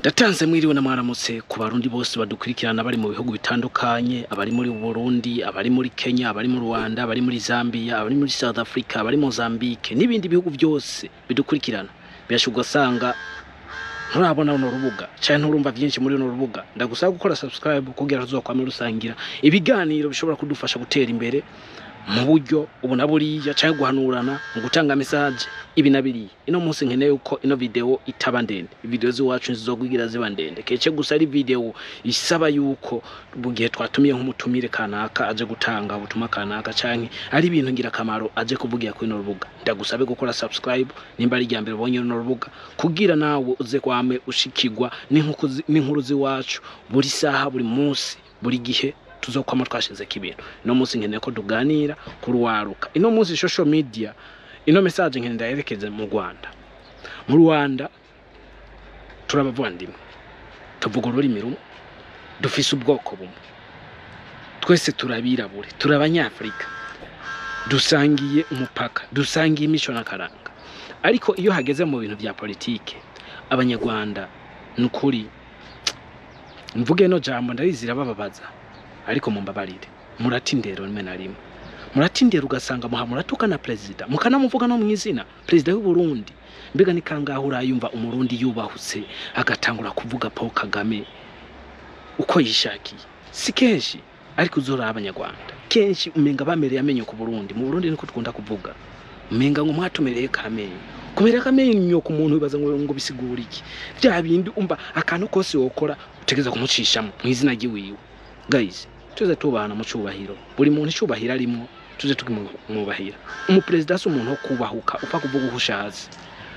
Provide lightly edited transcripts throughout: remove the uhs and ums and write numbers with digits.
Ndatanze mwiriwe na mwaramutse ku Barundi bose badukurikirana bari mu bihugu bitandukanye, abari muri Burundi, abari muri Kenya, abari mu Rwanda, abari muri Zambia, abari muri South Africa, abari Mozambique n'ibindi bihugu byose bidukurikirana. Birashoboka ugasanga nturabona runo rubuga canke nturumva vyinshi muri runo rubuga. Ndagusaba gukora subscribe kugira tuzokwame rusangira ibiganiro bishobora kudufasha gutera imbere mu buryo ubu na buriya, canke guhanurana mu gutanga message ibi na biriya. Ino munsi nkeneye uko ino video itaba ndende. Video z'iwacu ntizizokwigira ziba ndende, kece gusa ari video isaba yuko mu gihe twatumiye nk'umutumire kanaka aje gutanga ubutumwa kanaka, canke ari ibintu ngirakamaro aje kuvugira kuri ino rubuga. Ndagusabe gukora subscribe nimba ari irya mbere ubonye runo rubuga, kugira nawe uze kwame ushikirwa n'inkuru z'iwacu buri saha, buri munsi, buri gihe tuzokwama twashizeko ibintu. Ino munsi nkeneye ko tuganira ku rwaruka. Ino munsi social media, ino message nkeneye ndayerekeze mu Rwanda. Mu Rwanda turabavandimwe, tuvuga ururimi rumwe, dufise ubwoko bumwe, twese turabirabure, turi Abanyafurika, dusangiye umupaka, dusangiye imico n'akaranga. Ariko iyo hageze mu bintu vya politike, Abanyarwanda, nukuri mvuge no jambo ndarizira bababaza, ariko mumbabarire, murata indero. Rimwe na rimwe murata indero, ugasanga muha muratuka na perezida, mukanamuvuga no mw'izina, perezida w'u Burundi. Mbega ni kangahe urayumva Umurundi yubahutse agatangura kuvuga Paul Kagame uko yishakiye? Si kenshi. Ariko uzoraba Abanyarwanda kenshi umenga bamereye amenyo ku Burundi. Mu Burundi niko dukunda kuvuga, umenga ngo mwatumereye kamenyo. Kumera kamenyo ku muntu, wibaza ngo bisigura iki? Bya bindi umva akantu kose wokora utegeza kumucishamo mw'izina ry'iwiwe. Guys, tuze tubahana mu cubahiro, buri muntu icubahiro arimwo tuze tukimwubahira. Umuperezida si umuntu wo kubahuka upfa kuvuga uko ushatse.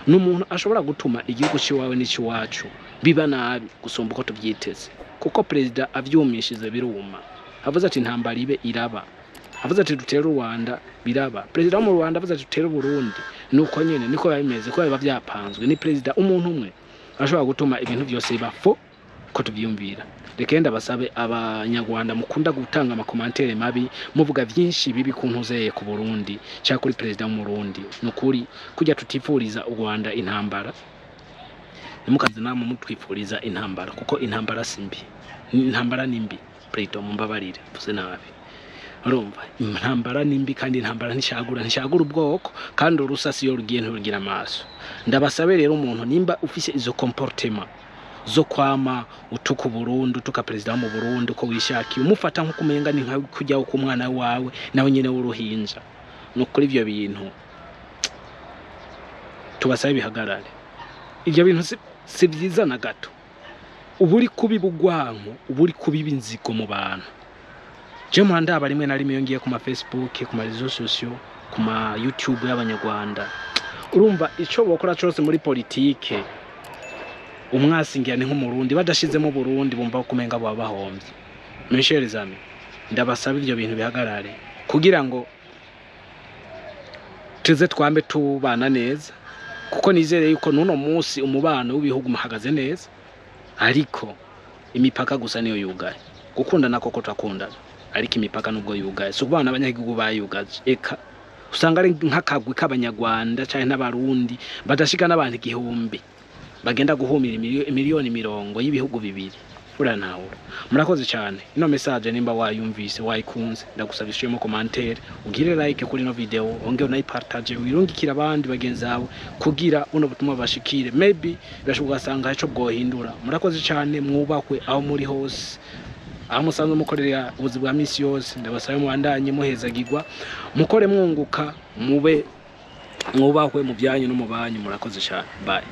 Ni umuntu ashobora gutuma igihugu c'iwawe n'iciwacu biba nabi gusumba uko tuvyiteze, kuko perezida avyumishize biruma. Avuze ati intambara ibe, iraba. Avuze ati dutere u Rwanda, biraba. Perezida wo mu Rwanda avuze ati dutere Burundi, nuko nyene niko biba bimeze, ko biba vyapanzwe. Ni perezida umuntu umwe ashobora gutuma ibintu vyose biba faux ko tuvyiyumvira. Reka ndabasabe, Abanyarwanda mukunda gutanga ama commentaires mabi, muvuga vyinshi bibi ku ntuzeye ku Burundi cyangwa kuri perezida w'Umurundi, nukuri kujya tutifuriza u Rwanda intambara, ntimukaze namwe mutwifuriza intambara, kuko intambara si mbi. Intambara ni mbi, perezida, mumbabarire mvuze nabi. Urumva, intambara ni mbi, kandi intambara ntishagura ubwoko, kandi urusasi iyo rugiye ntirugira amaso. Ndabasabe rero, umuntu nimba ufise izo comportement zo kwama utuka Burundi, utuka perezida wo mu Burundi uko wishakiye, umufata nko kumenga ni nka kujya ku mwana wawe nawe nyene w'uruhinja, nukuri ivyo bintu tubasabe bihagarare. Ivyo bintu si vyiza na gato. Uba uri kubiba urwanko, uba uri kubiba inzigo mu bantu. Je murandaba rimwe na rimwe iyo ngiye ku ma Facebook, ku ma réseaux sociaux, ku ma YouTube y'Abanyarwanda, urumva ico bokora cose muri politike, umwasingira ni nk'Umurundi, badashizemo Burundi bumva ko umenga baba bahomvye. Mes chers amis, ndabasaba ivyo bintu bihagarare kugira ngo tuze twambe tubana neza, kuko nizere yuko n'uno munsi umubano w'ibihugu muhagaze neza, ariko imipaka gusa niyo yugaye. Gukundana koko turakundana, ariko imipaka nubwo yugaye, si ukuvuga n'abanyagihugu bayugaje. Eka usanga ari nk'akagwi k'Abanyarwanda canke n'Abarundi badashika n'abantu 1000 bagenda guhumira miliyoni mirongo y'ibihugu bibiri. Urantahura? Murakoze cyane. Ino message nimba wayumvise wayikunze, ndagusaba ishiremo commentaire, ugire like kuri ino video, ongere unayipartage, wirungikira abandi bagenzi bawe kugira buno butumwa bashikire. Maybe birashoboka ugasanga ico bwohindura. Murakoze cyane, mwubahwe aho muri hose, aho musanzwe mukorera ubuzi bwa misi yose. Ndabasaba mubandanye muhezagirwa, mukore mwunguka, mube mwubahwe mu byanyu no mu banyu. Murakoze cyane, bye.